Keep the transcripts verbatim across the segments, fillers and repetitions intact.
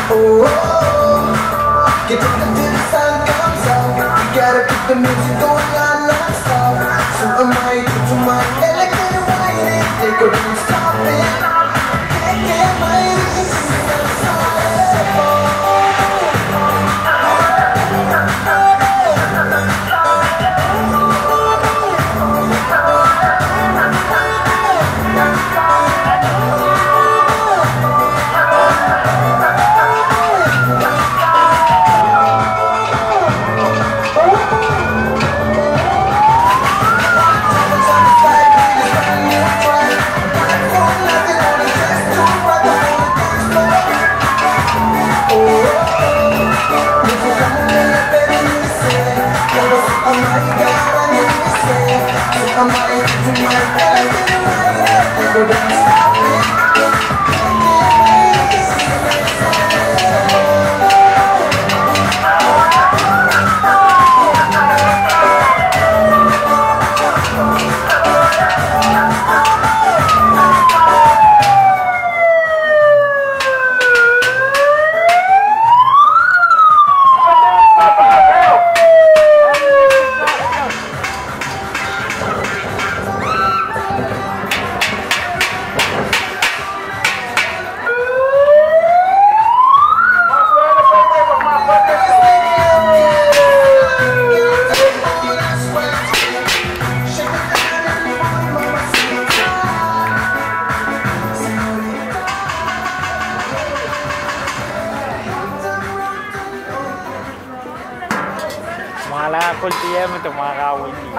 Oh, oh, oh. Get up until the sun comes up. We gotta keep the music going on non-stop. So am I, to my elegant whining. They go, don't stop it. Can't get my Mwahla koldia me te mwahla wini.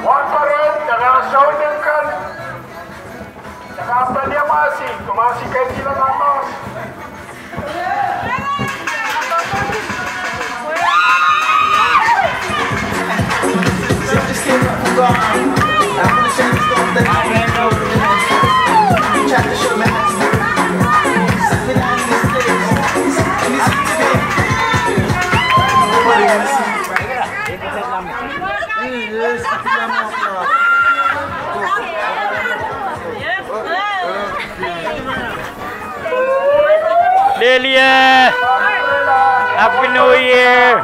Wan paren, daga sounding kan. Daga pania masi, kumasi ketilan amas. Lel ie. Happy New Year.